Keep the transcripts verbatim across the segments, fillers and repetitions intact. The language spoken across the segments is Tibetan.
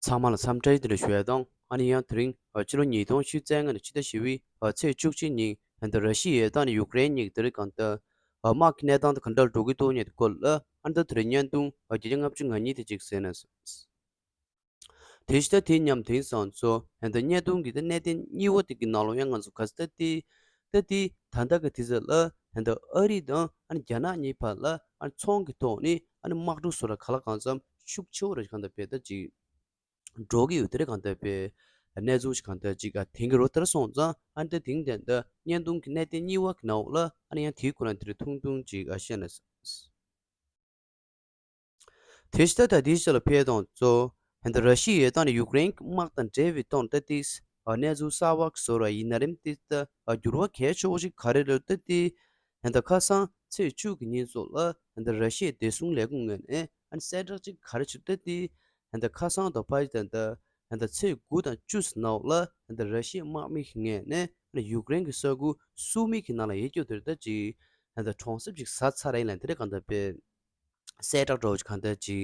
ཚང་མ་ལ་འཚམས་འདྲི་དེ་འདྲ་ཞུ་ཡ་དང་། ཨ་ནི་ཡང་དེ་རིང་ཕྱི་ལོ་ཉིས་སྟོང་ཉི་ཤུ་རྩ་ལྔ་ནས་ཕྱི་ཟླ་བཞི་པའི་ཚེས་བཅུ་གཅིག་ཉིན་ད་ར་ཤི་ཡའི་དང་ནི་ཡུཀ་རེན་གཉིས་དེ་རིང་གང་ལྟར་དམག་གི་གནས་སྟངས་དེ་ག་འདྲ་འགྲོ་གི་འདུག་ཉེ་སྐོར་ལ་ཨ་ནི་ད་དེ་རིང་བརྙན་ཐུང་བརྒྱ་ཆ་ལྔ་བཅུ་ང་གཉིས་དེ་གཅིག་གསན་ན། དེ་ཕྱི་ཟླ་དེ་མཉམ་དེང་སང་ཚོ་ད་བརྙན་ཐུང་གི་ད་གནད་དོན་གཉིས་པ་དེ་གི་ནང་ལོགས་ཡང་ང་ཚོ་ག་ས་ད་དེ་ད་དེ་ད་ལྟ་གི་དུས་ཚོད་ལ་ད་ཨ་རི་དང་ཨ་ནི་རྒྱ་ནག་གཉིས་བར་ལ་ཨ་ནི་ཚོང་གི་ཐོག་ནས་ཨ་ནི་དམག་འཁྲུག་སོགས་ལ་ག་ལ་གང་འཚམ་ཤུགས་ཆེ་བོ་རེ་གང་ལྟར་བས་ད་ཅིག་འགྲོ་གི་ཡོད་དེ་རེད། གང་ལྟར་བས་གནས་ཚུལ་ཞིག་གང་ལྟར་ཅིག་ཨ་དེང་གི་རོ་ལྟར་སོང་ཙང་ཨ་ནི་ད་དེང་དེ་ད་བརྙན་ཐུང་གི་གནད་དོན་གཉིས་པ་གི་ནང་ལོགས་ལ་ཨ་ནི་ཡང་དེའི་སྐོར་ལ་དེ་རིང་ཐུང་ཐུང་ཅིག་ཨ་བཤད་ན། དེ་ཕྱི་ཟླ་ད་དེའི་ཕྱི་ལ་ཕེབས་དང་གཙོ་ད་ར་ཤི་ཡའི་དང་ནི་ཡུཀ་རེན་གྱི་དམག་དང་འབྲེལ་བའི་ཐོག་ད་ཏིས་གནས་ཚུལ་གསར་བ་བཟོ་ར་ཡིན་ན་རིམ་ཏིས་ད་འགྱུར་བ་གལ་ཆེ་བོ་ཞིག་ག་རེ་རེད་ད་ཏི་ད་ཁ་སང་ཚེས་བཅུ་གི་ཉིན་ཚོ་ལ་ད་ར་ཤི་ཡའི་བདེ་སྲུང་ལས་ཁུངས་ངོས་ནས་ཨ་ནི་གསལ་བསྒྲགས་ཅིག་ག་རེ་བྱུང་ད་ཏི་ད་ཁ་སང་དང་ཕ་ཡི་ད་ད་ད་ཚེས་དགུ་དང་བཅུ་ནང་ལ་ད་ར་ཤི་ཡའི་དམག་མི་ངོས་ནས་ཨ་ནི་ཡུཀ་རེན་གྱི་ས་ཁུལ་སུ་མི་གི་ནང་ལ་ཡེ་སྐྱོ་དེར་ད་ཅིག་ད་གྲོང་གསེབ་ཅིག་ཟ་ཚར་ཡིན་ལ་དེ་རེད། གང་ལྟར་བས་གསལ་བསྒྲགས་འདྲ་བོ་ཅིག་གང་ལྟར་ཅིག་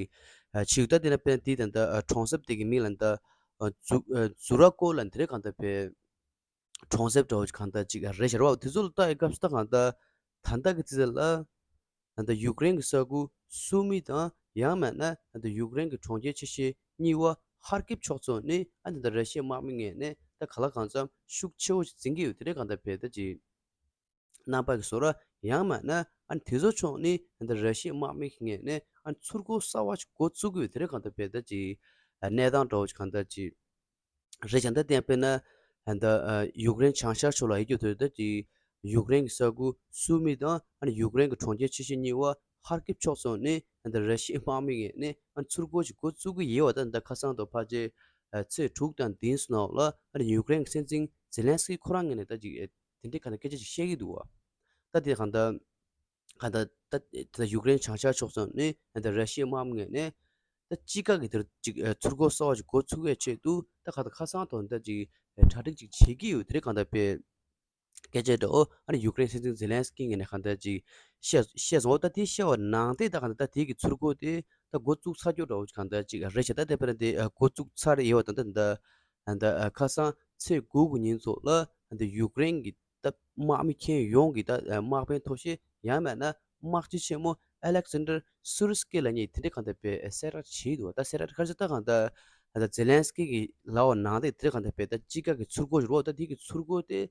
ཨ་ཆིའུ་ད་དེ་ན་པན་དེ་དང་ད་ཨ་གྲོང་གསེབ་དེ་གི་མིང་ལ་ད་ཨ་ཛུ་ཨ་ཛུ་ར་ཀོ་ལ་དེ་རེད། གང་ལྟར་བས་གྲོང་གསེབ་འདྲ་བོ་ཅིག་གང་ལྟར་ཅིག་ཨ་རེད་ཤར་བ་དེ་ཚོ་ལ་ལྟ་ཡི་སྐབས་སུ་ད་གང་ལྟར་ད་ལྟ་གི་ཚེ་ལ་ད་ལྟ་ཡུཀ་རེན་གི་ས་ཁུལ་སུ་མི་དང་ཡང་མིན་ན་ད་ལྟ་ཡུཀ་རེན་གི་གྲོང་ཁྱེར་ཆེ་ཤོས་གཉིས་པ་ཧར་ཀིབ་ཕྱོགས་ཚོ་ནི་ཨ་ད་ལྟ་ར་ཤི་ཡའི་དམག་མི་ངོས་ནས་ད་ག་ལ་གང་འཚམ་ཤུགས་ཆེ་བོ་ཅིག་འཛིན་གི་ཡོད་དེ་རེད། གང་ལྟར་བས་ད་ཅིག་རྣམ་པ་གི་བཟོ་འདྲ་ཡང་མིན་ན་ཨ་ནི་དེ་ཚོ་ཕྱོགས་ནི་ཨ་ནི་ར་ཤི་ཡའི་དམག་མི་ངོས་ནས་ཨ་ནི་ཚུར་རྒོལ་གསར་བ་ཞིག་འགོ་བཙུགས་ཀྱི་ཡོད་དེ་རེད། གང་ལྟར་བས་ད་ཅིག་གནས་སྟངས་འདྲ་བོ་ཞིག་གང་ལྟར་ཅིག་རེད་ཀྱང་ད་བསྟན་དཔེར་ན་ཨ་ནི་ཡུཀ་རེན་བྱང་ཤར་ཕྱོགས་ལ་ཡོད་རྒྱུ་དེ་ད་ཅིག་ཡུཀ་རེན་གྱི་ས་ཁུལ་སུ་མི་དང་ཨ་ནི་ཡུཀ་རེན་གྱི་གྲོང་ཁྱེར་ཆེ་ཤོས་གཉིས་པ་ཧར་ཀིབ་ཕྱོགས་སོགས་ནས་ཨ་ནི་ར་ཤི་ཡའི་དམག་མི་ངོས་ནས་ཨ་ནི་ཚུར་རྒོལ་ཞིག་འགོ་བཙུགས་ཀྱི་ཡོད་པ་ད་ད་ཁ་སང་དང་ཕལ་ཆེར་ཚེས་དྲུག་དང་བདུན་སོགས་ནང་ལ་ཨ་ནི་ཡུཀ་རེན་གྱི་སྲིད་འཛིན་ཛེ་ལན་སི་ཀི་ཁོ་རང་ངོས་ནས་ད་ཅིག་དེ་འདྲའི་གང་ལྟར་སྐད་ཆ་ཞིག་བཤད་ཀྱི་འདུག་བ། ད་དེ་གང་ལྟར་གང་ལྟར་ད་ད་ཡུཀ་རེན་བྱང་ཤར་ཕྱོགས་སུ་ནས་ད་ར་ཤི་ཡའི་དམག་མི་ངོས་ནས་ད་དཔྱིད་ཀ་གི་དེར་ཅིག་ཚུར་རྒོལ་གསར་བ་ཞིག་འགོ་ཚུགས་པའི་ཆེད་དུ་ད་གང་ལྟར་ཁ་སང་དང་ད་ཅིག་གྲ་སྒྲིག་ཅིག་བྱེད་ཀྱི་ཡོད་དེ་རེད། གང་ལྟར་བས་སྐད་ཆ་འདྲ་བོ་ཨ་ནི་ཡུཀ་རེན་སྲིད་འཛིན་ཛེ་ལན་སི་ཀི་ངོས་ནས་གང་ལྟར་ཅིག་བཤད་བཤད་སོང་། ད་དེ་བཤད་པ་ནང་དེ་ད་གང་ལྟར་ད་དེ་གི་ཚུར་རྒོལ་དེ་ད་འགོ་བཙུགས་ཚར་རྒྱུ་འདྲ་བོ་གང་ལྟར་ཅིག་རེད་ཤག་ད་དེ་དཔེར་ན་དེ་འགོ་བཙུགས་ཚར་ཡོད་པ་ད་ད་ད་ད་ཁ་སང་ཚེས་དགུ་གི་ཉིན་ཚོ་ལ་ད་ཡུཀ་རེན་གི་ད་དམག་མི་ཁྱོན་ཡོངས་ཀྱི་ད་དམག་དཔོན་མཐོ་ཤོས་ཡང་མིན་ན་དམག་སྤྱི་ཆེན་མོ་ཨ་ལེག་སན་ཌར་སུ་རི་སི་ཀི་ལབ་མཁན་དེ་འདྲས་གང་ལྟར་བས་གསལ་བསྒྲགས་བྱས་འདུག་ད་གསལ་བསྒྲགས་ག་རེ་ཟེར་ད་གང་ལྟར་ད་ཛེ་ལན་སི་ཀི་གི་ལབ་པ་ནང་དེ་དེ་འདྲས་གང་ལྟར་བས་ད་དཔྱིད་ཀ་གི་ཚུར་རྒོལ་ཞིག་རོགས་ད་དེ་གི་ཚུར་རྒོལ་དེ་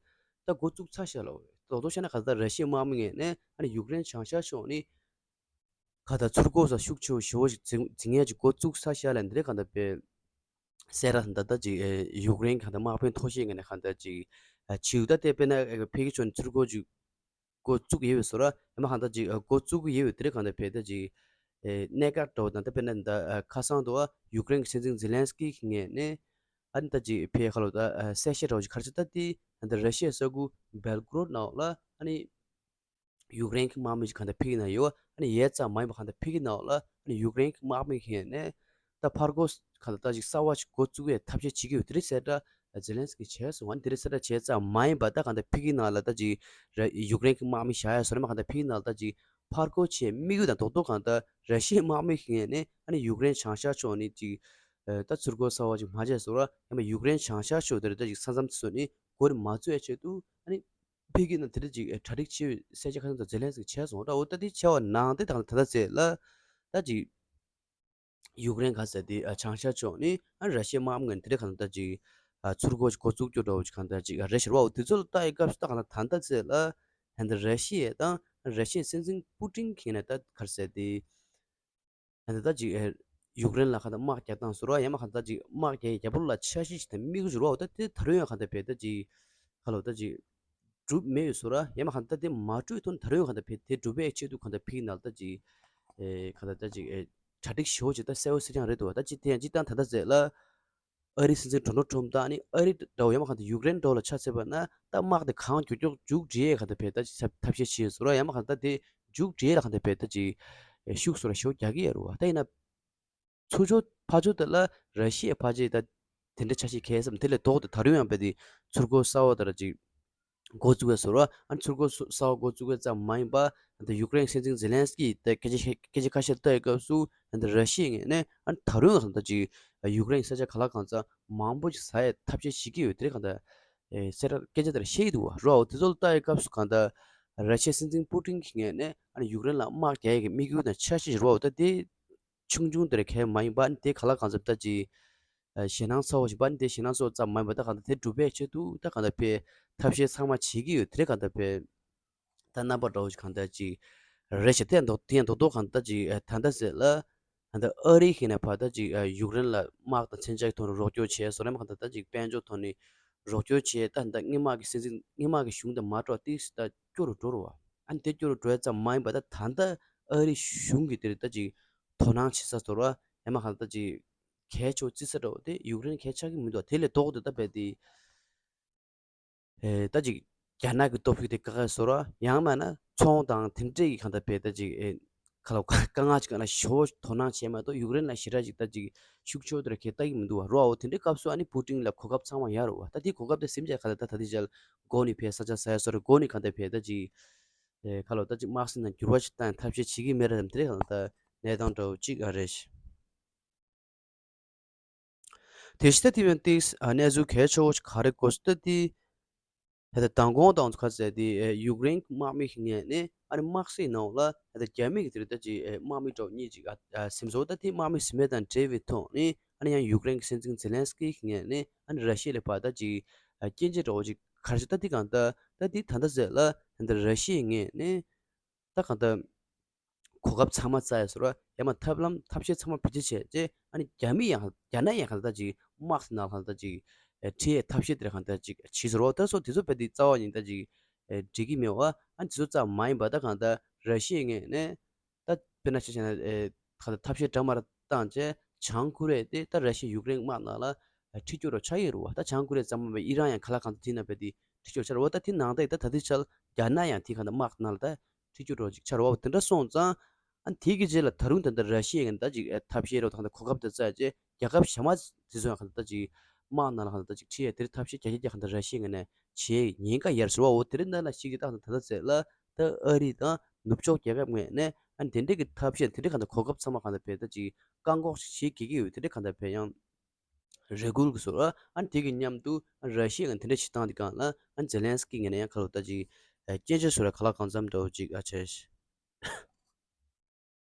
ད་འགོ་བཙུགས་ཚར་ཤག་ལབ་པ་རེད། རྡོག་རྡོག་བཤད་ན་གང་ལྟར་ར་ཤི་ཡའི་དམག་མི་ངོས་ནས་ཨ་ནི་ཡུཀ་རེན་བྱང་ཤར་ཕྱོགས་ནས་གང་ལྟར་ཚུར་རྒོལ་ས་ཤུགས་ཆེ་བོ་ཞེ་བོ་ཞིག་འཛིང་འཛིང་ཡས་ཀྱི་འགོ་བཙུགས་ཚར་ཤག་ལབ་འདི་འདྲས་གང་ལྟར་བས་གསལ་བསྒྲགས་ད་ལྟ་ཅིག་ཨེ་ཡུཀ་རེན་གང་ལྟར་དམག་དཔོན་མཐོ་ཤོས་ངོས་ནས་གང་ལྟར་ཅིག་ཨ་ཕྱིའུ་ད་ལྟ་དཔེར་ན་ཨེ་ཕ་གི་ཕྱོགས་ནས་ཚུར་རྒོལ་ཅིག་འགོ་བཙུགས་ཡོད་པའི་བཟོ་འདྲ་ཡང་མ་གང་ལྟར་ཅིག་ཨ་འགོ་བཙུགས་ཀྱི་ཡོད་པའི་དེ་འདྲས་གང་ལྟར་བས་ད་ཅིག་ཨེ་གནད་འགག་འདྲ་བོ་དང་ད་དཔེར་ན་ད་ཨ་ཁ་སང་དུ་ཨ་ཡུཀ་རེན་གྱི་སྲིད་འཛིན་ཛེ་ལན་སི་ཀི་གི་ངོས་ནས་ཨ་ནི་ད་ཅིག་ཕ་གི་ཁ་ལོ་ད་ཨ་གསལ་བཤད་འདྲ་བོ་ཅིག་ག་རེ་བྱས་ད་དེ་ད་ར་ཤི་ཡའི་ས་ཁུལ་སྦེལ་གོ་རོད་ནང་ལ་ཨ་ནི་ཡུཀ་རེན་གྱི་དམག་མི་ཞིག་གང་ལྟར་ཕེབས་ཀྱི་ན་ཡོད། ཨ་ནི་ཡས་ཙམ་མ་ཡིན་པ་གང་ལྟར་ཕེབས་ཀྱི་ན་ལ། ཨ་ནི་ཡུཀ་རེན་གྱི་དམག་མི་ཁེ་ནས་ད་ཕར་རྒོལ་གང་ལྟར་ད་ཅིག་གསར་བ་ཞིག་འགོ་བཙུགས་པའི་ཐབས་ཤེས་བྱེད་ཀྱི་ཡོད་དེ་རེད་ཟེར་ད་ཛེ་ལན་སི་ཀི་བྱས་སོང་། ཨ་ནི་དེ་རེད་ཟེར་ད་བྱས་ཙམ་མ་ཡིན་པ་ད་གང་ལྟར་ཕེབས་ཀྱི་ན་ལ་ད་ཅིག་ར་ཡུཀ་རེན་གྱི་དམག་མི་བཞག་ཡ་སོང་ན་མ་གང་ལྟར་ཕེབས་ཀྱི་ན་ལ་ད་ཅིག་ཕར་རྒོལ་བྱེད་དམིགས་ཡུལ་དང་རྡོག་རྡོག་གང་ལྟར་ར་ཤི་ཡའི་དམག་མི་ཁེ་ནས་ཨ་ནི་ཡུཀ་རེན་བྱང་ཤར་ཕྱོགས་ནས་ཅིག་ད་ཚུར་རྒོལ་གསར་བ་ཅིག་མ་བྱས་སོང་ར། ཡང་མ་ཡུཀ་རེན་བྱང་ཤར་ཕྱོགས་དེ་རེད་ད་ཅིག་ས་མཚམས་སོ་ནས་འགོ་རེ་མ་བཙུགས་ཡ་ཆེད་དུ་ཨ་ནི་ཕ་གི་ནང་དེ་འདྲ་ཅིག་གྲ་སྒྲིག་བྱེད་པའི་གསལ་ཆ་ཁ་སང་ད་ཛེ་ལན་སི་ཀི་བྱས་སོང་ར། འོ་ད་དེ་བྱས་པ་ནང་དེ་དང་ད་ལྟ་ཚེ་ལ་ད་ཅིག་ཡུཀ་རེན་ག་ཟེར་དེ་བྱང་ཤར་ཕྱོགས་ནས་ཨ་ར་ཤི་ཡའི་དམག་མི་ངན་དེ་འདྲ་གང་ལྟར་ཅིག་ཚུར་རྒོལ་ཅིག་འགོ་བཙུགས་རྒྱུ་འདྲ་བོ་ཅིག་གང་ལྟར་ཅིག་རེད་ཤག་ར། འོ་དེ་ཚོ་ལ་ལྟ་ཡི་སྐབས་སུ་ད་གང་ལྟར་ད་ལྟ་ཚེ་ལ་ད་ར་ཤི་ཡ་དང་ར་ཤི་ཡའི་སྲིད་འཛིན་པུ་ཏིན་གྱིས་ནས་ད་ག་རེ་ཟེར་དེ། ད་ལྟ་ཅིག་ཨེ་ཡུཀ་རེན་ལ་གང་ལྟར་དམག་རྒྱག་སྟངས་སུ་རོ། ཡང་མ་གང་ལྟར་ཅིག་དམག་རྒྱག་རྒྱ་བོ་ལ་འཆར་གཞི་ཞིག་དང་དམིགས་ཡུལ་རོ། ད་དེ་ད་རུང་ཡང་གང་ལྟར་བས་ད་ཅིག་ཁ་ལོ་ད་ཅིག་གྲུབ་མེད་ཡོད་སུ་ར། ཡང་མ་གང་ལྟར་དེ་མ་གྲུབ་ཐོག་ད་རུང་ཡང་གང་ལྟར་བས་དེ་གྲུབ་པའི་ཆེད་དུ་གང་ལྟར་ཕ་གི་ནང་ལ་ད་ཅིག་ཨེ་གང་ལྟར་ད་ཅིག་ཨེ་གྲ་སྒྲིག་ཞེ་པོ་ཅིག་ད་གསལ་པོ་གསལ་རྐྱང་རེད་འདུག་ད་ཅིག་དེ་ཡང་ཅིག་ད་ད་ལྟ་ཟེར་ལ། ཨ་རིའི་སྲིད་འཛིན་ཌོ་ནལ་ཊམ་དང་ནི་ཨ་རི་འདྲ་བོ་ཡང་མ་གང་ལྟར་ཡུཀ་རེན་འདྲ་བོ་ལ་ཆ་མཚོན་པ་ན་ད་དམག་དེ་གང་མགྱོགས་མགྱོགས་མཇུག་སྒྲིལ་ཡས་གང་ལྟར་བས་ད་ཅིག་ཐབས་ཤེས་བྱས་སོང་ར། ཡང་མ་གང་ལྟར་དེ་མཇུག་སྒྲིལ་ཡས་ལ་གང་ལྟར་བས་ད་ཅིག་ཤུགས་སོ་ར་ཞེ་པོ་རྒྱག་གི་ཡོད་རེད་བ། ད་ཡིན་ན་ཚུར་ཕྱོགས་ཕར་ཕྱོགས་དེ་ལ་ར་ཤི་ཡའི་ཕར་ཕྱོགས་ད་དེ་འདྲ་ཆ་ཤས་གལ་སམ་དེ་ལས་ལྡོག་སྟེ་ད་རུང་ཡང་བས་དེ་ཚུར་རྒོལ་གསར་བ་དེ་ར་ཅིག་འགོ་བཙུགས་པའི་བཟོ་འདྲ། ཨ་ནི་ཚུར་རྒོལ་གསར་བ་འགོ་བཙུགས་པའི་ཙམ་མ་ཡིན་པ། ཨ་ནི་ཡུཀ་རེན་སྲིད་འཛིན་ཛེ་ལན་སི་ཀི་དེ་སྐད་ཆ་སྐད་ཆ་ཁ་ཤས་ལྟ་ཡི་སྐབས་སུ་ཨ་ནི་ར་ཤི་ཡའི་ངོས་ནས་ཨ་ནི་ད་རུང་ཨ་ནི་ད་ཅིག་ ཡུཀ་རེན་ས་ཆ་ག་ལ་གང་འཚམ་མང་པོ་ཞིག་ཟ་ཡས་ཐབས་ཤེས་བྱེད་ཀྱི་ཡོད་དེ་རེད། གང་ལྟར་ཨེ་གསལ་བསྒྲགས་སྐད་ཆ་དེར་བཤད་ཀྱི་འདུག་བ། རོ་དེ་ཚོ་ལ་ལྟ་ཡི་སྐབས་སུ་གང་ལྟར་ར་ཤི་ཡའི་སྲིད་འཛིན་པུ་ཏིན་གྱི་ངོས་ནས་ཨ་ནི་ཡུཀ་རེན་ལ་དམག་རྒྱག་ཡས་ཀྱི་དམིགས་ཡུལ་དང་འཆར་གཞི་རེད་བ། ད་དེ་ཆུང་ཆུང་དེར་གལ་མ་ཡིན་པ། ཨ་ནི་དེ་ག་ལ་གང་འཚམ་ད་ཅིག་ཨ་ཞེད་སྣང་ཚ་བོ་ཞིག་པ། ཨ་ནི་དེ་ཞེད་སྣང་ཚ་བོ་ཙམ་མ་ཡིན་པ། ད་གང་ལྟར་དེ་སྒྲུབ་པའི་ཆེད་དུ་ད་གང་ལྟར་ཕར་ཐབས་ཤེས་ཚང་མ་བྱེད་ཀྱི་ཡོད་དེ་རེད། གང་ལྟར་ཕར་ད་རྣམ་པ་འདྲ་བོ་ཞིག་གང་ལྟར་ཅིག་རེད་ཤག་དེ་ཡང་མདོག་དེ་ཡང་མདོག་མདོག་གང་ལྟར་ཅིག་ཨ་ད་ལྟ་ཟེར་ལ། ད་ལྟ་ཨ་རི་ཡིན་ན་ཕར་ད་ཅིག་ཨ་ཡུཀ་རེན་ལ་དམག་དང་མཚོན་ཆ་གི་ཐོག་ནས་རོགས་སྐྱོར་བྱས་སོང་རེད། མ་གང་ལྟར་ད་ཅིག་དཔལ་འབྱོར་ཐོག་ནས་རོགས་སྐྱོར་བྱས། ད་ད་སྔོན་མ་གི་སྲིད་འཛིན་སྔོན་མ་གི་གཞུང་དང་མ་འགྲོགས་ཏིག་ཙམ་ད་སྐྱོ་རུ་འགྲོ་རུ་བ། ཨ་ནི་དེ་སྐྱོ་རུ་འགྲོ་ཡ་ཙམ་མ་ཡིན་པ། ད་ད་ལྟ་ཨ་རི་གཞུང་གི་དེར་ད་ཅིག་དོ་སྣང་བྱེད་ས་ཚོར་བ་ཡང་མ་གང་ལྟར་ད་ཅིག་གལ་ཆེ་བརྩི་ས་འདྲ་བོ་དེ་ཡུཀ་རེན་གལ་ཆགས་ཀྱི་མི་འདུག་དེ་ལས་ལྡོག་སྟེ་ད་རྦད་དེ། ཨེ་ད་ཅིག་རྒྱ་ནག་གི་སྟོབས་ཤུགས་དེ་དཀའ་ཁག་བཟོ་ར། ཡང་མིན་ན་ཚོང་དང་དེ་འདྲས་ཀྱི་གང་ལྟར་བས་ད་ཅིག་ཨེ་ཁ་ལོ་དཀའ་ངལ་ཅིག་ན་ཞོ་དོ་སྣང་བྱས་མ་གཏོགས། ཡུཀ་རེན་ལ་ཞེ་དྲག་ཅིག་ད་ཅིག་ཤུགས་ཆེ་བོ་དེ་ར་གས་ལྟ་གི་མི་འདུག་བ། རོ་ཨའོ་དེ་འདྲའི་སྐབས་སུ་ཨ་ནི་པུ་ཏིན་ལ་གོ་སྐབས་ཚང་མ་ཡར་རོ་བ། ད་དེ་གོ་སྐབས་དེ་སེམས་ཅན་ག་ལ་ད་ད་དེ་ཅལ་མགོ་ནས་བས་ས་ཆ་ཟ་ཡ་བཟོ་ར། མགོ་ནས་གང་ལྟར་བས་ད་ཅིག་ཨེ་ཁ་ལོ་ད་ཅིག་དམག་སྲིད་ནང་འགྱུར་བ་ཞིག་བཏང་ཐབས་ཤེས་བྱེད་ཀྱི་མེད་ར། དེ་འདྲའི་གང་ལྟར་གནས་སྟངས་འདྲ་བོ་ཅིག་ཨ་རེད། དེ་བཞིན་ད་དེ་ཡང་ཏིག་ཨ་གནས་ཚུལ་གལ་ཆེ་བོ་ཞིག་ག་རེ་གོ་སྟེ་ད་དེ། ད་ལྟ་མདང་དགོང་དང་ཚོ་ཁ་ཟས་དེ་ཨེ་ཡུཀ་རེན་དམག་མི་ཞིག་ངོས་ནས་ཨ་ནི་དམག་སའི་ནང་ལ་ད་ལྟ་རྒྱ་མི་གི་དེ་རེད། ད་ཅིག་ཨེ་དམག་མི་གྲོགས་གཉིས་ཅིག་ཨ་ཨ་སིམ་སོ། ད་དེ་དམག་མི་སིམ་མེད་དང་འབྲེལ་བའི་ཐོག་ནས་ཨ་ནི་ཡང་ཡུཀ་རེན་གྱི་སྲིད་འཛིན་ཛེ་ལན་སི་ཀི་ཞིག་ངོས་ནས་ཨ་ནི་ར་ཤི་ཡ་ལ་ཕར་ད་ཅིག་ཨ་སྐྱོན་བརྗོད་འདྲ་བོ་ཅིག་ག་རེ་ཞིག་ད་དེ་གང་ལྟར་ད་དེ་ད་ལྟ་ཟེར་ལ། ད་ལྟ་ར་ཤི་ཡའི་ངོས་ནས་ད་གང་ལྟར། གོ་སྐབས་ཚང་མ་བཙལ་ཡ་ཟེར་བ། ཡང་མ་ཐབས་ལམ་ཐབས་ཤེས་ཚང་མ་བེད་སྤྱོད་བྱས་རྗེས་ཨ་ནི་རྒྱ་མི་ཡང་རྒྱ་ནག་ཡང་གང་ལྟར་ཅིག་དམག་སའི་ནང་གང་ལྟར་ཅིག་ཨེ་ཁྲིད་ཡའི་ཐབས་ཤེས་དེ་ར་གང་ལྟར་ཅིག་བྱས་ཟེར་བ། ད་སོ་དེ་ཚོ་བས་དེ་རྩ་བ་ཉིད་ད་ཅིག་ཨེ་འགྲིག་གི་མེད་བ། ཨ་ནི་དེ་ཚོ་ཙམ་མ་ཡིན་པ་ད་གང་ལྟར་ར་ཤི་ཡའི་ངོས་ནས་ད་དཔེར་ན་ཆ་བཞག་ན་ཨེ་གང་ལྟར་ཐབས་ཤེས་འདྲ་མ་ར་བཏང་རྗེས་བྱང་ཀོ་རི་ཡ་དེ་ད་ར་ཤི་ཡ་ཡུཀ་རེན་དམག་ནང་ལ་ཁྲིད་རྒྱུ་རོ་ཆགས་ཡོད་རུ་བ། ད་བྱང་ཀོ་རི་ཡ་ཙམ་མ་ཡིན་པའི་ཨི་རན་ཡང་ག་ལ་གང་ལྟར་དེ་ནང་བས་དེ་ཁྲིད་རྒྱུ་ཆགས་རུ་བ། ད་དེ་ནང་ད་ད་ད་དེ་ཆ་ལ་རྒྱ་ནག་ཡང་དེ་གང་ལྟར་དམག་ནང་ལ་ད། ཁྲིད་རྒྱུ་འདྲ་བོ་ཅིག་ཆགས་རེད་བ། དེ་འདྲ་སོང་ཙང་ཨ་དེ་གི་རྗེས་ལ་ད་རུང་ད་ལྟ་ར་ཤི་ཡའི་ངོས་ནས་ད་ཅིག་ཨ་ཐབས་ཤེས་རོ་ད་ག་ད་གོ་སྐབས་དེ་བཙལ་རྗེས་རྒྱལ་ཁབ་གཞན་མ་དེ་ཚོ་ཡང་ག་ད་ད་ཅིག་དམག་ནང་ལ་ག་ད་ད་ཅིག་ཁྲིད་ཡ་དེར་ཐབས་ཤེས་རྒྱ་སྐྱེད་རྒྱག་ག་ད་ར་ཤི་ཡའི་ངོས་ནས་བྱེད་ཉེན་ཁ་ཡོད་རེད་ཟེར་བ། འོ་དེ་རིང་ད་ལ་ཞིག་གི་ད་ད་ད་ད་ཟེར་ལ་ད་ཨ་རི་དང་ནུབ་ཕྱོགས་རྒྱལ་ཁབ་ངོས་ནས་ཨ་དེ་འདྲའི་གི་ཐབས་ཤེས་དེ་འདྲའི་ག་ད་གོ་སྐབས་ཚང་མ་ག་ད་བས་ད་ཅིག་བཀག་འགོག་ཞིག་བྱེད་དགོས་ཀྱི་ཡོད། དེ་འདྲའི་ག་ད་བས་ཡང་རེ་སྐུལ་གྱི་བཟོ་འདྲ། ཨ་ནི་དེ་གི་མཉམ་དུ་ཨ་ར་ཤི་ཡ་ང་དེ་འདྲ་བྱེད་སྟངས་དེ་སྒང་ལ་ཨ་ཛེ་ལན་སི་ཀི་ངོས་ནས་ཡང་ཁ་ལོ་ད་ཅིག་ཨ་སྐྱོན་བརྗོད་བཟོ་འདྲ་ག་ལ་གང་འཚམ་འདྲ་བོ་ཅིག་ཨ་བྱས།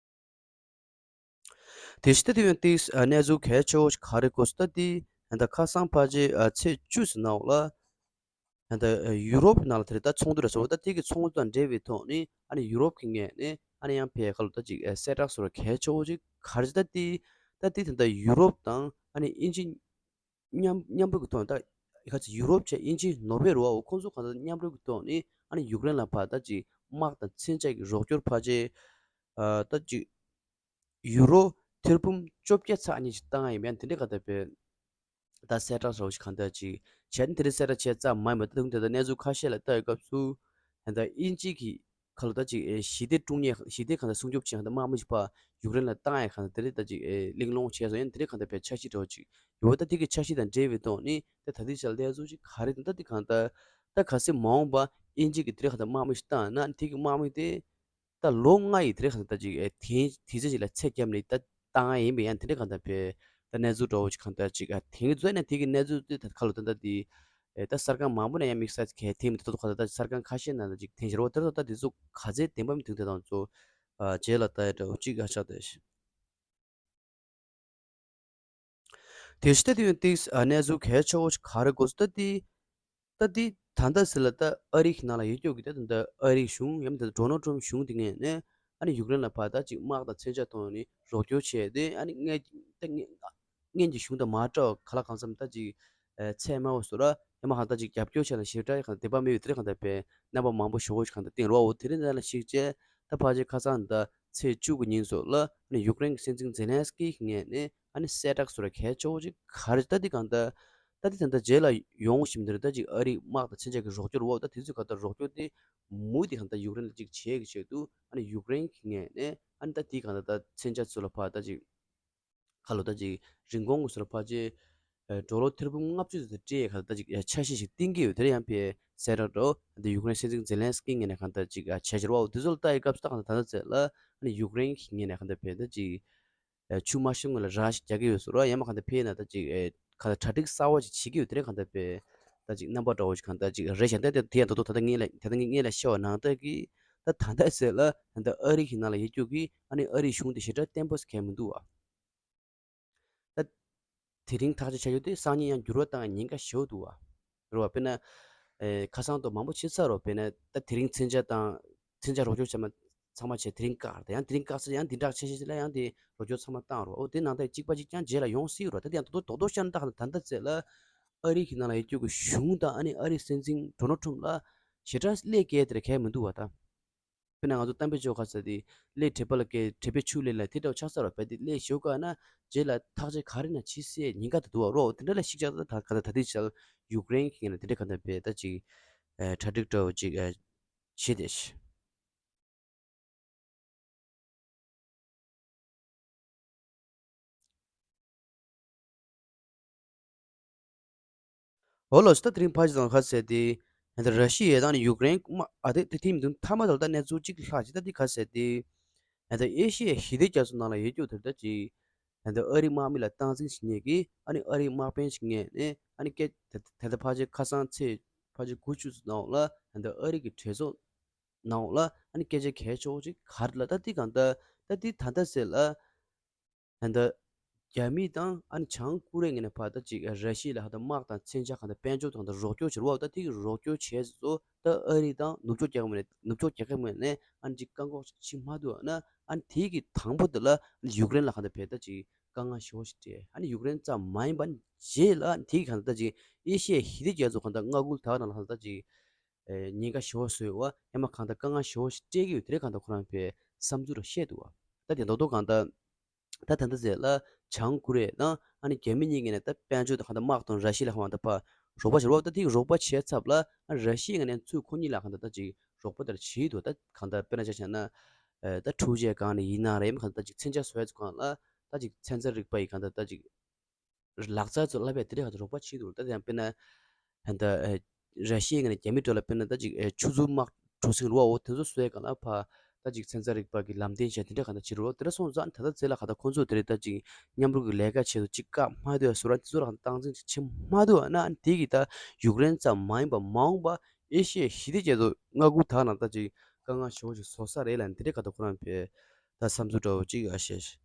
དེ་བཞིན་ད་དེ་ཡང་ཏིག་ཨ་གནས་ཚུལ་གལ་ཆེ་བོ་ཞིག་ག་རེ་གོ་སོང་ད་དེ་ད་ཁ་སང་ཕལ་ཆེར་ཨ་ཚེས་བཅུ་ཙམ་ནང་ལ། ད་ལྟ་ཡུ་རོབ་ནང་ལ་དེ་རེད། ད་ཚོགས་འདུ་རེད་ཟེར་བ། ད་དེ་གི་ཚོགས་འདུ་དང་འབྲེལ་བའི་ཐོག་ནས་ཨ་ནི་ཡུ་རོབ་ཀྱི་ངོས་ནས་ཨ་ནི་ཡང་ཕའི་ཁ་ལོ་ད་ཅིག་ཨེ་གསལ་བསྒྲགས་བཟོ་འདྲ་གལ་ཆེ་བོ་ཅིག་ག་རེ་ད་དེ་ད་དེ་ད་ལྟ་ཡུ་རོབ་དང་ཨ་ནི་དབྱིན་ཇི་མཉམ་མཉམ་རུབ་ཀྱི་ཐོག་ནས། ད་ག་ཚོད་ཡུ་རོབ་བྱས་དབྱིན་ཇི་ནོར་ཝེ་རུ་བའོ་ཁོང་ཚོ་གང་ལྟར་མཉམ་རུབ་ཀྱི་ཐོག་ནས་ཨ་ནི་ཡུཀ་རེན་ལ་ཕར་ད་ཅིག་དམག་དང་མཚོན་ཆ་གི་རོགས་སྐྱོར་ཕར་ཆེ་ཨ་ད་ཅིག་ཡུ་རོ་ཐེར་འབུམ་བཅོ་བརྒྱད་ཚེག་གཉིས་ཤིག་བཏང་ཡ་ཡིན་པ་ཡང་དེ་འདྲའི་ག་ད་བས། ད་གསལ་བསྒྲགས་རོགས་ཤིག་གང་ལྟར་ཅིག་བྱས་ནས་དེ་རིང་གསལ་བསྒྲགས་བྱས་ཙམ་མ་ཡིན་པ་ད་དུང་དེ་ལྟར་གནས་ཚུལ་ཁ་ཤས་ལ་ལྟ་ཡི་སྐབས་སུ་ད་ལྟ་དབྱིན་ཇི་གི་ཁ་ལོ་ད་ཅིག་ཨེ་ཞི་བདེ་དཀྲུག་མཁན་ཞི་བདེ་གང་ལྟར་སྲུང་སྐྱོབ་བྱེད་མཁན་དང་དམག་མི་ཞིག་ཕར་ཡུཀ་རེན་ལ་བཏང་ཡ་གང་ལྟར་དེ་རིང་ད་ཅིག་ཨེ་གླེང་སློང་བྱས་སོང་། ཡང་དེ་རིང་གང་ལྟར་བས་འཆར་གཞི་འདྲ་བོ་ཅིག་ཡོད། ད་དེ་གི་འཆར་གཞི་དང་འབྲེལ་བའི་ཐོག་ནས་ད་ད་ལྟའི་ཆར་ལ་གནས་ཚུལ་ཅིག་ག་རེ་འདུག་ད་དེ་གང་ལྟར་ད་གལ་སྲིད་མ་འོངས་པ་དབྱིན་ཇི་གི་དེ་རིང་གང་ལྟར་དམག་མི་ཞིག་བཏང་ན་དེ་གི་དམག་མི་དེ། ད་ལོ་ལྔ་ཡི་དེ་རིང་གང་ལྟར་ཅིག་ཨེ་དེ་དུས་ཚོད་ཅིག་ལ་ཚད་བརྒྱབ་ནས་ད་བཏང་ཡ་ཡིན་པས་ཡང་དེ་འདྲའི་གང་ལྟར་བས་ད་གནས་ཚུལ་འདྲ་བོ་ཅིག་གང་ལྟར་ཅིག་ཨ་དེང་གི་དུས་ཚོད་ནས་དེ་གི་གནས་ཚུལ་དེ་ད་ཁ་ལོ་ད་ལྟ་དེ་ཨེ་ད་གསར་ཁང་མང་པོ་ནས་ཡང་དམིགས་བསལ་གལ་ཐེངས་མི་ད་དུ་གང་ལྟར་ད་གསར་ཁང་ཁ་ཤས་ནང་ལ་ཅིག་ཐེངས་བཞི་རོ་དེ་ད་དེ་ཚོ་ག་ཚད་བདེན་པ་མི་འདུག་དེ་དང་ཚོ་ཨ་རྗེས་ལ་ལྟ་ཡ་འདྲ་བོ་ཅིག་ཨ་ཆགས་བསྡད་ཤག་དེ་ཕྱི་ད་དེ་ཡང་ཏིག་ཨ་གནས་ཚུལ་གལ་ཆེ་བོ་ཞིག་ག་རེ་གོ་སོང་ད་དེ། ད་དེ་ད་ལྟ་ཟེར་ལ་ད་ཨ་རི་གི་ནང་ལ་ཡོད་ཀྱོག་གི་ད་ད་ལྟ་ཨ་རིའི་གཞུང་ཡང་ད་ལྟ་ཌོ་ནལ་ཊམ་གཞུང་དེ་ངོས་ནས་ཨ་ནི་ཡུཀ་རེན་ལ་ཕར་ད་ཅིག་དམག་དང་མཚོན་ཆ་ཐོག་ནས་རོགས་སྐྱོར་བྱས་ཏེ། ཨ་ནི་སྔོན་ད་སྔོན་གྱི་གཞུང་དང་མ་འདྲ་བ་ག་ལ་གང་འཚམ་ད་ཅིག་ཚད་དམའ་བོ་བཟོ་འདྲ་ཡང་མ་གང་ད་ཅིག་རྒྱབ་སྐྱོར་བྱས་ན་ཞེ་དྲག་གང་བདེན་པ་མེད་པའི་དེ་རིང་གང་ད་བས་རྣམ་པ་མང་པོ་ཞེ་པོ་ཞིག་གང་ད་བཏིང་རོགས་འོ་དེ་རིང་ད་ལ་ཞིག་བྱས། ད་ཕལ་ཆེར་ཁ་སང་ད་ཚེས་བཅུ་གི་ཉིན་སོགས་ལ་ཨ་ནི་ཡུཀ་རེན་གྱི་སྲིད་འཛིན་ཛེ་ལན་སི་ཀི་ངོས་ནས་ཨ་ནི་གསལ་བསྒྲགས་བཟོ་འདྲ་གལ་ཆེ་བོ་ཅིག་ག་རེ་ད་དེ་གང་ད་ད་དེ་ད་ད་རྗེས་ལ་ཡོང་བཞིན་དེར་ད་ཅིག་ཨ་རིའི་དམག་དང་མཚོན་ཆ་གི་རོགས་སྐྱོར་འོག་ད་དེ་ཚོའི་ག་ད་རོགས་སྐྱོར་དེ་མུ་མཐུད་གང་ད་ཡུཀ་རེན་ལ་ཅིག་བྱེད་ཀྱི་ཆེད་དུ་ཨ་ནི་ཡུཀ་རེན་གྱི་ངོས་ནས་ཨ་ནི་ད་དེ་གང་ད་ད་མཚོན་ཆ་ཚོ་ལ་ཕར་ད་ཅིག་ཁ་ལོ་ད་ཅིག་རིན་གོང་གི་སོ་ལ་ཕལ་ཆེར་ཨ་ཌོ་ལར་ཐེར་འབུམ་ལྔ་བཅུ་ཙམ་སྤྲད་ཁ་ད་ཅིག་འཆར་གཞི་ཞིག་བཏིང་གི་ཡོད། དེར་ཡང་ཕའི་གསལ་བསྒྲགས་འདྲ་བོ་འདི་ཡུཀ་རེན་སྲིད་འཛིན་ཛེ་ལན་སི་ཀི་ངོས་ནས་གང་ལྟར་ཅིག་ཨ་བྱས་བཞག་པ་འོ་དེ་ཚོ་ལ་ལྟ་ཡི་སྐབས་སུ་ད་གང་ལྟར་ད་ལྟ་ཚེ་ལ་ཨ་ནི་ཡུཀ་རེན་གྱི་ངོས་ནས་གང་ལྟར་ཕའི་ད་ཅིག་ ཆུ་མ་ཤོར་སྔོན་ལ་ར་ཞིག་རྒྱག་གི་ཡོད་ཟེར་རོ། ཡང་མ་གང་ལྟར་ཕེབས་ན་ད་ཅིག་ག་ལ་གྲ་སྒྲིག་གསར་བ་ཅིག་བྱེད་ཀྱི་ཡོད། དེ་རིང་གང་ལྟར་ཕེབས་ད་ཅིག་རྣམ་པ་འདྲ་བོ་ཅིག་གང་ལྟར་ཅིག་རེད་ཤག་ད་དེ་དེ་ཡང་ད་དུང་ད་ལྟ་ངས་ལ་ད་ལྟ་ངས་ངས་ལ་བཤད་པ་ནང་ལྟར་གྱི་ད་ད་ལྟ་ཟེར་ལ་ད་ལྟ་ཨ་རི་གི་ནང་ལ་ཡོད་རྒྱུ་གི་ཨ་ནི་ཨ་རིའི་གཞུང་དེ་ཞེ་དྲག་བརྟན་པོ་ཟེར་གང་མི་འདུག་བ། ད་དེ་རིང་ཐག་གཅོད་བྱ་རྒྱུ་དེ་སང་ཉིན་ཡང་འགྱུར་བ་བཏང་ཉེན་ཁ་ཞེ་པོ་འདུག་བ། རེད་བ། དཔེར་ན། ཨེ་ཁ་སང་དུ་མང་པོ་བྱེད་ཚར་རོ། དཔེར་ན་ད་དེ་རིང་མཚོན་ཆ་དང་མཚོན་ཆ་རོགས་སྐྱོར་བྱས་མ་ཚང་མ་བྱས་དེ་རིང་བཀག་ད་ཡང་དེ་རིང་བཀག་ཚར་ཡང་འདི་འདྲ་བྱས་བྱས་ལ་ཡང་དེ་རོགས་སྐྱོར་ཚང་མ་བཏང་རོ། འོ་དེ་ནང་ལྟར་གཅིག་པ་གཅིག་རྐྱང་རྗེས་ལ་ཡོང་སྲིད་རོ། ད་དེ་ཡང་རྡོག་རྡོག་རྡོག་རྡོག་བཤད་ན་ད་ད་ལྟ་ཚེ་ལ་ཨ་རི་གི་ནང་ལ་ཡོད་རྒྱུ་གི་གཞུང་དང་ཨ་ནི་ཨ་རིའི་སྲིད་འཛིན་ཌོ་ནལ་ཊམ་ཕ་ལ་ཞེ་དྲག་སླེབས་སྐད་དེར་གལ་མི་འདུག་བ་ད། དཔེར་ན་ང་ཚོ་གཏམ་དཔེ་ཆོ་ག་ཟེར་དེ་སླེ་དྲེད་པ་ལ་སྐད་དྲེད་པས་ཆུ་ལེན་ལ་དེ་འདྲ་ཆགས་ས་རོ། བས་དེ་སླེ་ཞོ་ག་ན་རྗེས་ལ་ཐག་གཅོད་ག་རེ་ན་ཕྱི་སེ་ཉིན་ག་དུ་དུ་བ་རོ། དེ་འདྲ་ལ་ཤིག་ཆགས་ད་ག་ད་ད་དེ་ཆལ་ཡུཀ་རེན་གྱི་ངོས་ནས་དེ་འདྲ་ག་ད་བས་ད་ཅིག་གྲ་སྒྲིག་འདྲ་བོ་ཅིག་བྱེད་དེ། འོ་ལོ་ད་དེ་རིང་ཕ་ཇི་དང་ཁ་ཟེར་ཏེ། ཧན་ད་ར་ཤི་ཡའི་དང་ནི་ཡུཀ་རེན་དམག་ཨ་དེ་དེ་ཐིམ་མི་འདུག་མཐའ་མ་དང་ད་གནས་ཚུལ་གཅིག་ལྷག་ཅིག་ད་དེ་ཁ་ཟེར་ཏེ། ཧན་ད་ཨེ་ཤི་ཡའི་ཞི་བདེ་རྒྱ་མཚོ་ནང་ལ་ཡོད་རྒྱུ་དེར་ད་ཅིག་ཧན་ད་ཨ་རི་དམག་མི་ལ་སྟངས་འཛིན་ཞིག་ངེས་ཀྱི་ཨ་ནི་ཨ་རིའི་དམག་དཔོན་ཞིག་ངེས་ནས་ཨ་ནི་སྐད་དེ་ད་ཕ་ཇི་ཁ་སང་ཚེས་ཕ་ཇི་དགུ་བཅུ་ཚོ་ནང་ལ་ཧན་ད་ཨ་རི་གི་གྲོས་ཚོགས་ནང་ལ་ཨ་ནི་སྐད་ཆ་གལ་ཆེ་བོ་ཅིག་ག་རེ་ལ་ད་དེ་གང་ད་ད་དེ་ད་ད་ཟེར་ལ། ད་ལྟ་རྒྱ་མི་དང་ཨ་ནི་བྱང་ཀོ་རི་ཡ་ངོས་ནས་ཕར་ད་ཅིག་ར་ཤི་ཡ་ལ་ཧ་ད་དམག་དང་མཚོན་ཆ་གང་ད་དཔལ་འབྱོར་དང་ད་རོགས་སྐྱོར་བྱེད་རོགས་ད་ཐིག་རོགས་སྐྱོར་བྱས་སོ། ད་ཨ་རི་དང་ནུབ་ཕྱོགས་རྒྱལ་ཁབ་ནས་ནུབ་ཕྱོགས་རྒྱལ་ཁབ་ངོས་ནས་ཨ་ནི་ཅིག་བཀག་འགོག་ཅིག་བྱེད་མ་ཐུབ་ན་ཨ་ནི་དེ་གི་དང་པོ་དེ་ལ་ཡུཀ་རེན་ལ་གང་ད་བས་ད་ཅིག་དཀའ་ངལ་ཞེ་པོ་ཞིག་སྤྲད། ཨ་ནི་ཡུཀ་རེན་ཙམ་མ་ཡིན་པ་རྗེས་ལ་ཨ་ནི་དེ་གི་གང་ད་ད་ཅིག་ཨེ་ཤི་ཡའི་ཞི་བདེ་རྒྱ་མཚོ་གང་ད་མངའ་ཁུལ་དག་ནང་ལ་གང་ད་ད་ཅིག་ཉེན་ཁ་ཞེ་པོ་བཟོས་པ་ཡང་མ་གང་ད་དཀའ་ངལ་ཞེ་པོ་ཞིག་སྤྲད་ཀྱི་ཡོད་དེ་རེད་གང་ད་ཁོ་རང་བས་བསམ་ཚུལ་ར་བཤད་འདུག་བ། ད་དེ་མདོག་མདོག་གང་ད། ད་ད་ལྟ་ཟེར་ལ་བྱང་ཀོ་རི་ཡ་དང་ཨ་ནི་རྒྱ་མི་གཉིས་ཀྱི་ནས་ད་དཔལ་འབྱོར་དང་གང་ལྟར་དམག་དང་ར་ཤི་ཡ་ལ་གང་ལྟར་ཕར་རོགས་པ་བྱེད་རོགས་ད་ཐིག་རོགས་པ་བྱས་ཚབ་ལ་ཨ་ར་ཤི་ཡ་ངོས་ནས་ཚུར་ཁོ་གཉིས་ལ་གང་ལྟར་ད་ཅིག་རོགས་པ་དེར་བྱེད་འདུག་ད་གང་ལྟར་དཔེར་ན་ཆ་བཞག་ན་ད་འཕྲུལ་ཆས་སྒང་ནས་ཡིན་ན་རེད་མ་གང་ལྟར་ད་ཅིག་མཚོན་ཆ་བཟོ་ཡ་ཚོ་སྒང་ལ་ད་ཅིག་ཚན་རྩལ་རིག་པ་ཡི་གང་ལྟར་ད་ཅིག་ལག་རྩལ་ཚོ་བསླབ་པའི་དེ་འདྲ་གང་ལྟར་རོགས་པ་བྱེད་འདུག་ད་ཡང་དཔེར་ན་ད་ལྟ་ར་ཤི་ཡའི་ངོས་ནས་རྒྱ་མི་འགྲོ་ལ་དཔེར་ན་ད་ཅིག་ཨེ་ཆུ་མཛོད་དམག་གྲུ་གཟིངས་རུ་བ་འོ་དེ་ཚོ་བཟོས་ག་ལ་ཕ་ད་ཅིག་ཚན་རྩལ་རིག་པ་གི་ལམ་སྟོན་བྱས་དེ་འདྲ་གང་ལྟར་བྱེད་རུ་བ་དེ་འདྲ་སོང་ཙང་ད་ལྟ་ཚེ་ལ་ག་ད་ཁོང་ཚོ་དེ་རིང་ད་ཅིག་མཉམ་རུབ་ཀྱི་ལས་ཀ་བྱེད་དུ་ཅིག་བཀག་མ་སྡོད་བཟོ་ར་དེ་ཚོ་ལ་གང་སྟངས་འཛིན་ཅིག་བྱེད་མ་སྡོད་ན་དེ་གི་ད་ཡུཀ་རེན་ཙམ་མ་ཡིན་པ་མ་འོངས་པ་ཨེ་ཤི་ཡའི་ཞི་བདེ་རྒྱ་མཚོ་མངའ་ཁུལ་དག་ནང་ད་ཅིག་དཀའ་ངལ་ཞེ་པོ་ཅིག་བཟོ་ས་རེད་ལ་དེ་འདྲ་ག་ད་ཁོ་རང་བས་ད་བསམ་ཚུལ་འདྲ་བོ་ཅིག་ཨ་བཤད།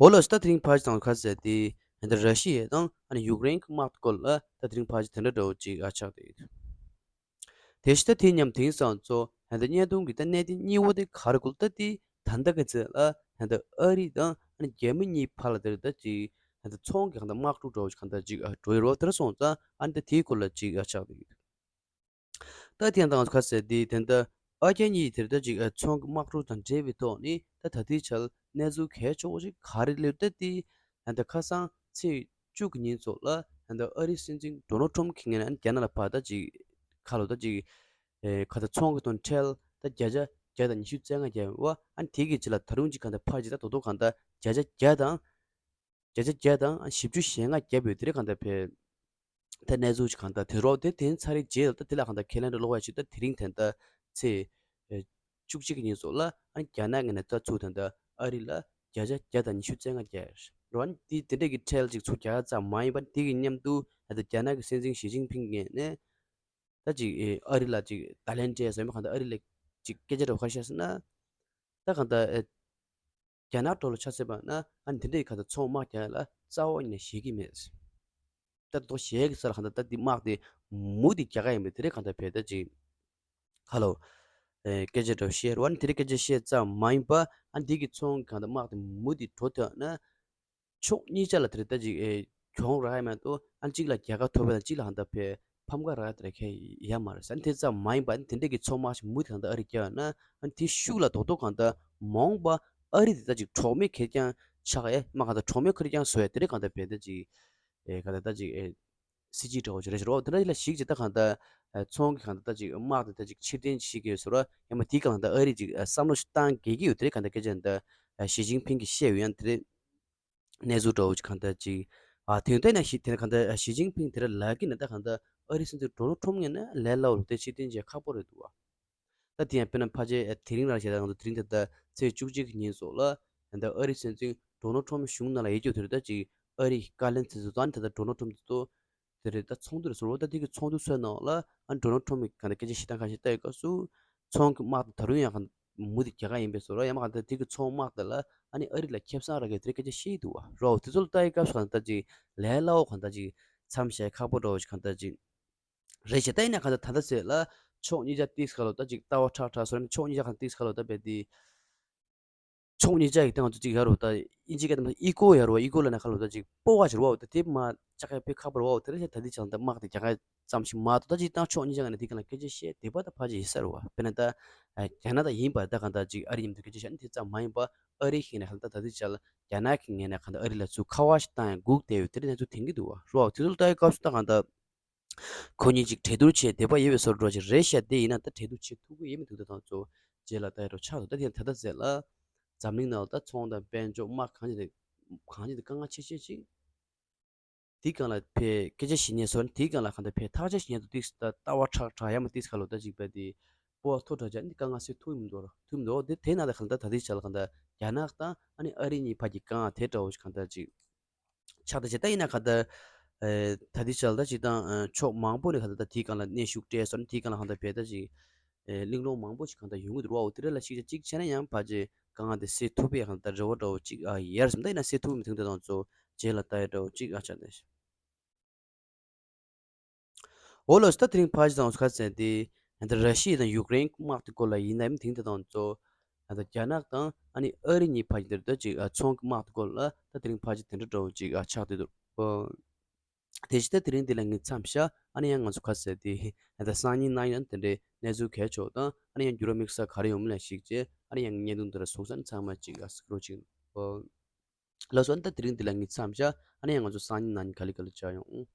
འོ་ལོ་ད་དེ་རིང་ཕ་ཇི་དང་ཁ་ཟེར་ཏེ་ཧན་ད་ར་ཤི་ཡ་དང་ཨ་ནི་ཡུཀ་རེན་གྱི་དམག་སྐོར་ལ་ད་དེ་རིང་ཕ་ཇི་དེ་འདྲ་འདྲ་བོ་ཅིག་ཨ་ཆགས་ཏེ་ཡོད། དེ་ཕྱི་ད་དེ་མཉམ་དེང་སང་ཚོ་ཧན་ད་བརྙན་ཐུང་གི་ད་གནད་དོན་གཉིས་པོ་དེ་ག་རེ་གོ་ལ་ད་དེ་ད་ལྟ་གི་ཚེ་ལ་ཧན་ད་ཨ་རི་དང་ཨ་ནི་རྒྱ་མི་གཉིས་བར་ལ་དེར་ད་ཅིག་ཧན་ད་ཚོང་གི་ཧན་ད་དམག་འཁྲུག་འདྲ་བོ་ཅིག་ཧན་ད་ཅིག་ཨ་འགྲོ་ཡི་རོ། དེར་སོང་ཙང་ཨ་ནི་ད་དེའི་སྐོར་ལ་ཅིག་ཨ་ཆགས་ཏེ་ཡོད། ད་དེ་དང་ཁ་ཟེར་དེ་དེ་འདྲ་ཨ་རྒྱ་གཉིས་དེར་ད་ཅིག་ཚོང་གི་དམག་འཁྲུག་དང་འབྲེལ་བའི་ཐོག་ནས་ད་ད་ལྟའི་ཆར་གནས་ཚུལ་གལ་ཆེ་བོ་ཞིག་ག་རེ་སླེབས་ད་དེ་ད་ལྟ་ཁ་སང་ཚེས་བཅུ་གི་ཉིན་ཚོ་ལ་ད་ལྟ་ཨ་རིའི་སྲིད་འཛིན་ཌོ་ནལ་ཊམ་གྱི་ངོས་ནས་རྒྱ་ནག་ལ་ཕར་ད་ཅིག་ཁ་ལོ་ད་ཅིག་ཁ་ད་ཚོང་གི་དོན་ཁྲལ་ད་བརྒྱ་ཆ་བརྒྱ་དང་ཉི་ཤུ་རྩ་ལྔ་བརྒྱབ་པ་ཨ་དེ་གི་རྗེས་ལ་ད་རུང་ཅིག་གང་ལྟར་ཕར་ཅིག་ད་དོ་དོ་གང་ལྟར་བརྒྱ་ཆ་བརྒྱ་དང་། བརྒྱ་ཆ་བརྒྱ་དང་བཞི་བཅུ་ཞེ་ལྔ་བརྒྱབ་ཡོད་དེ་རེད་གང་ལྟར་བས། ད་གནས་ཚུལ་ཅིག་གང་ལྟར་དེ་རོགས་དེ་དེ་ཚར་རེ་རྗེས་ལ་ད་དེ་ལ་གང་ལྟར་ཁས་ལེན་རེ་ལོག་པ་ཞིག་ད་དེ་རིང་ད་ལྟ་ཚེས་བཅུ་གཅིག་གི་ཉིན་སོགས་ལ་ཨ་རྒྱ་ནག་ངོས་ནས་ད་ཚུར་ད་ལྟ་ཨ་རི་ལ་བརྒྱ་ཆ་བརྒྱ་དང་ཉི་ཤུ་རྩ་ལྔ་བརྒྱབ་རོགས་དེ་དེ་འདྲས་ཀྱི་ཁྲལ་ཅིག་ཚུར་རྒྱག་ཙམ་མ་ཡིན་པ་དེ་གི་མཉམ་དུ་ད་ལྟ་རྒྱ་ནག་གི་སྲིད་འཛིན་ཞི་ཅིན་ཕིང་ངོས་ནས་ད་ཅིག་ཨ་རི་ལ་ཅིག་བརྡ་ལན་སྤྲད་ཟེར་མ་གང་ལྟར་ཨ་རི་ལ་ཅིག་སྐད་ཆ་འདྲ་བོ་ཁ་ཤས་ཟེར་ན་ད་གང་ལྟར། རྒྱ་ནག་ཐོག་ལ་ཆ་མཚོན་པ་ན་ཨ་ནི་དེ་འདྲའི་ཁ་ད་ཚོང་དམག་རྒྱག་ཡ་ལ་རྩ་བ་ཉིད་ནས་བཞེས་ཀྱི་མེད། ད་དོ་བཞེས་ཀྱི་ས་ལ་གང་ད་ད་འདི་དམག་དེ་མུ་མཐུད་རྒྱག་ག་ཡིན་པས་དེ་རེད་གང་ད་བས་ད་ཅིག་ཧ་ལོ། སྐད་ཆ་འདྲ་བཤད་རོགས་ཨ་ནི་དེ་འདྲའི་སྐད་ཆ་བཤད་ཙམ་མ་ཡིན་པ་ཨ་ནི་འདི་གི་ཚོང་གང་ད་དམག་དེ་མུ་མཐུད་འགྲོ་ཐུབ་ན། ཕྱོགས་གཉིས་ཆ་ལ་དེ་རེད་ད་ཅིག་ཨེ། གྱོང་རག་ཡ་མེད་དོ། ཨ་གཅིག་ལ་རྒྱལ་ཁ་ཐོབ་པ་དང་གཅིག་ལ་ཧང་ད་ཕེ་ཕམ་ཁ་རག་ཡ་དེ་རེད་ཁེ་ཡ་མ་རེད་ཟེར། དེ་ཙམ་མ་ཡིན་པ་དེ་འདྲས་ཀྱི་ཚོང་དམག་ཞིག་མུ་མཐུད་ཧང་ད་ཨ་རི་རྒྱག་ཡོད་ན་ཨ་དེ་ཤུགས་ལ་རྡོག་རྡོག་ཧང་ད་མ་འོངས་པ་ཨ་རི་དེ་ད་ཅིག་གྲོགས་མེད་ཁེར་རྐྱང་ཆགས་ཡ་མ་ཧང་ད་གྲོགས་མེད་ཁེར་རྐྱང་བཟོ་ཡ་དེ་རེད་ཧང་ད་ཕེ་ད་ཅིག་ཨེ་ཧང་ད་ད་ཅིག་ཨེ་སྲིད་ཇུས་འདྲ་བོ་ཅིག་རེད་ཤག་རོ། དེ་འདྲ་ཡིན་ལ་ཞིག་ཅིག་ད་ཧང་ད་ཚོང་གི་ཧང་ད་ད་ཅིག་དམག་དེ་ད་ཅིག་ཕྱིར་འཐེན་ཞིག་གི་བཟོ་ར་ཡ་མ་དེའི་སྒང་ད་ཨ་རི་ཅིག་བསམ་བློ་ཞིག་བཏང་དགོས་ཀྱི་ཡོད་དེ་རེད་ཧང་ད་སྐད་ཆ་ད་ཞི་ཅིན་ཕིང་གིས་བཤད་ཡོད་ཡང་དེ་རེད། གནས་ཚུལ་འདྲ་བོ་ཅིག་གང་ལྟར་ཅིག་ཨ་དེ་ཡང་ལྟས་ན་ཞི་དེ་ནས་གང་ལྟར་ཞི་ཅིན་ཕིང་དེ་ར་ལག་གི་ནས་ད་གང་ལྟར་ཨ་རི་སྲིད་འཛིན་ཌོ་ནལ་ཊམ་ངོས་ནས་ལས་སླ་བོ་ལུགས་དེ་ཕྱིར་འཐེན་བྱེད་ཁག་པོ་རེད་འདུག་བ། ད་དེ་ཡང་དཔེར་ན་ཕལ་ཆེར་དེ་རིང་རང་བཤད་ད་ང་ཚོ་དེ་རིང་ད་ལྟ་ཚེས་བཅུ་གཅིག་གི་ཉིན་སོགས་ལ་ད་ལྟ་ཨ་རི་སྲིད་འཛིན་ཌོ་ནལ་ཊམ་གཞུང་ནང་ལ་ཡོད་རྒྱུ་དེ་རེད། ད་ཅིག་ཨ་རི་བཀའ་བློན་ཚོ་ད་ལྟ་ཌོ་ནལ་ཊམ་དེ་ཚོ་དེ་རེད། ད་ཚོགས་འདུ་རེད་ཟེར་བ། ད་དེ་གི་ཚོགས་འདུ་སོགས་ནང་ལ་ཨ་ཌོ་ནལ་ཊམ་གི་གང་ལྟར་སྐད་ཆ་བཤད་སྟངས་ཁ་ཤས་ལྟ་ཡི་སྐབས་སུ་ཚོང་གི་དམག་དེ་ད་རུང་ཡང་གང་མུ་མཐུད་རྒྱག་ག་ཡིན་པའི་བཟོ་འདྲ། ཡང་མ་གང་ལྟར་དེ་གི་ཚོང་དམག་དེ་ལ་ཨ་ནི་ཨ་རི་ལ་ཁེ་བཟང་རག་གི་དེ་རིགས་སྐད་ཆ་བཤད་ཀྱི་འདུག་བ། རོ་དེ་ཚོ་ལ་ལྟ་ཡི་སྐབས་སུ་གང་ལྟར་ཅིག་ལས་སླ་བོ་གང་ལྟར་ཅིག་མཚམས་བཞག་ཁག་པོ་འདྲ་བོ་ཞིག་གང་ལྟར་ཅིག་རེད་ཤག་ད་ཡིན་ན་གང་ལྟར་ད་ལྟ་ཟེར་ལ་ཕྱོགས་གཉིས་ཆ་ཏིག་ཁ་ལོ་ད་ཅིག་ལྟ་བ་ཁྲག་ཁྲག་སོ་ར་ཕྱོགས་གཉིས་ཆ་གང་ཏིག་ཁ་ལོ་ད་བས་དེ། ཕྱོགས་གཉིས་ཆ་ཡི་སྟེང་དུ་ཅིག་ཡོད་རེད་བ། ད་ཨིན་ཇི་སྐད་དུ་ཨི་ཀོ་ཡོད་རེད་བ། ཨི་ཀོ་ལབ་ན་ག་ལབ་ད་ཅིག་སྤོབས་པ་ཞིག་རེད་བ། ད་དེ་མ་བཅག་ཡ་དཔེ་ཁག་པོ་རེད་བ། དེ་རེད་ཤག་ད་དེ་ཆ་ད་དམག་དེ་རྒྱག་ཡ་ཙམ་ཞིག་མ་གཏོགས་ད་ཅིག་ད་ཕྱོགས་གཉིས་ཆ་ངོས་ནས་དེ་ག་ལ་སྐད་ཆ་བཤད་བདེ་པོ་ད་ཕལ་ཆེར་ཡིན་ས་རེད་བ། དཔེར་ན་ད་རྒྱ་ནག་ད་ཡིན་པ་ད་གང་ད་ཅིག་ཨ་རི་མཉམ་དུ་སྐད་ཆ་བཤད་ན་དེ་ཙམ་མ་ཡིན་པ། ཨ་རི་ཁེ་ནས་གང་ད་ད་དེ་ཆ་ལ་རྒྱ་ནག་གི་ངོས་ནས་གང་ད་ཨ་རི་ལ་ཚུར་ཁ་བ་ཞིག་བཏང་ཡ་སྒུག་བསྡད་ཡོད། དེ་རེད་ང་ཚོ་དེང་གི་འདུག་བ་རེད་བ། དེ་ཚོ་ལ་ལྟ་ཡ་སྐབས་སུ་ད་གང་ད། ཁོ་གཉིས་ཅིག་གྲོས་བསྡུར་བྱེད་བདེ་པོ་ཡོད་པའི་བཟོ་འདྲ་ཅིག་རེད་ཤག་དེ་ཡིན་ན་ད་གྲོས་བསྡུར་བྱེད་ཐུབ་ཀྱི་ཡོད་མི་འདུག་ད་དང་ཚོ་རྗེས་ལ་ལྟ་ཡ་འདྲ་ཆགས་འདུག་ད་དེ་ད་ལྟ་ཟེར་ལ་འཛམ་གླིང་ནང་ལ་ད་ཚོང་དང་དཔལ་འབྱོར་དམག་གང་ཅི་རེད། གང་ཅི་འདི་དཀའ་ངལ་ཆེ་ཤོས་ཅིག་དེའི་སྒང་ལ་ཕའི་སྐད་ཆ་བཤད་མཁན་ཚོ་དེའི་སྒང་ལ་གང་ལྟར་ཕའི་ཐག་གཅོད་བྱེད་མཁན་ཚོ་ཏིག་ད་ལྟ་བ་ཁྲག་ཁྲག་ཡ་མ་ཏིག་ག་ལོ་ད་ཅིག་པའི་དེ་སྤོབས་པ་མཐོ་དྲགས་ཅིག་འདི་དཀའ་ངལ་སེལ་ཐུབ་མི་འདུག་ར། ཐུབ་མི་འདུག་དེ་དེ་ན་ད་གང་ལྟར་ད་ལྟའི་ཆ་ལ་གང་ལྟར་རྒྱ་ནག་དང་ཨ་ནི་ཨ་རི་གཉིས་བར་གྱི་དཀའ་ངལ་དེ་འདྲ་བོ་ཞིག་གང་ལྟར་ཅིག་ཆགས་ད་བྱས། ད་ཡིན་ན་ག་ད་ད་དེ་ཆ་ལ་ད་ཅིག་དང་ཕྱོགས་མང་པོ་ནས་ག་ད་ད་དེའི་སྒང་ལ་གནོན་ཤུགས་སྤྲད་སོང་། དེའི་སྒང་ལ་ག་ད་བས་ད་ཅིག་གླེང་སློང་མང་པོ་ཞིག་ག་ད་ཡོང་གི་འདུག་བ། འོ་དེ་རེད་ལ་ཤིག་ཅིག་བྱས་ན་ཡང་ཕལ་ཆེར་དཀའ་ངལ་དེ་སེལ་ཐུབ་པའི་ག་ད་རེ་བ་འདྲ་བོ་ཅིག་ཨ་ཡར་སོང་། ད་ཡིན་ན་སེལ་ཐུབ་མི་ཐུབ་ད་དང་ཚོ་རྗེས་ལ་ལྟ་ཡ་འདྲ་བོ་ཅིག་ཨ་ཆགས་ནས། འོ་ལགས་སོ། ད་དེ་རིང་ཕལ་ཆེར་དང་ཁ་ཟེར་ཏེ་ད་ར་ཤི་ཡ་དང་ཡུཀ་རེན་དམག་དེ་སྐོར་ལ་ཡིན་ན་ཡང་དེང་དེ་དང་གཙོ་ད་རྒྱ་ནག་དང་ཨ་ནི་ཨ་རི་གཉིས་བར་གྱི་འདིར་ད་ཅིག་ཚོང་གི་དམག་དེ་སྐོར་ལ་ད་དེ་རིང་ཕལ་ཆེར་དེ་འདྲ་འདྲ་བོ་ཅིག་ཆགས་བསྡད་འདུག་དེ་བཞིན་ད་དེ་རིང་འདི་ལ་ངས་མཚམས་བཞག་ཨ་ནི་ཡང་ང་ཚོ་ཁ་ཟེར་ཏེ་ད་སང་ཉིན་གནངས་ཉིན་དེ་འདྲའི་གནས་ཚུལ་གལ་ཆེ་བ་དང་ཨ་ནི་ཡང་འགྱུར་བ་དམིགས་བསལ་ག་རེ་ཡོང་མིན་ལ་གཞིགས་བྱས་ཨ་ནི་ཡང་བརྙན་ཐུང་འདི་ལ་གཟིགས་ས་ཚང་མ་ཅིག་གཟིགས་རོགས་བྱེད། ལགས་སོ། ཨ་ནི་ད་དེ་རིང་འདི་ལ་ངས་མཚམས་བཞག་ཨ་ནི་ཡང་ང་ཚོ་སང་ཉིན་གནངས་ཉིན་ག་ལེ་ག་ལེ་བཅར་ཡོང་།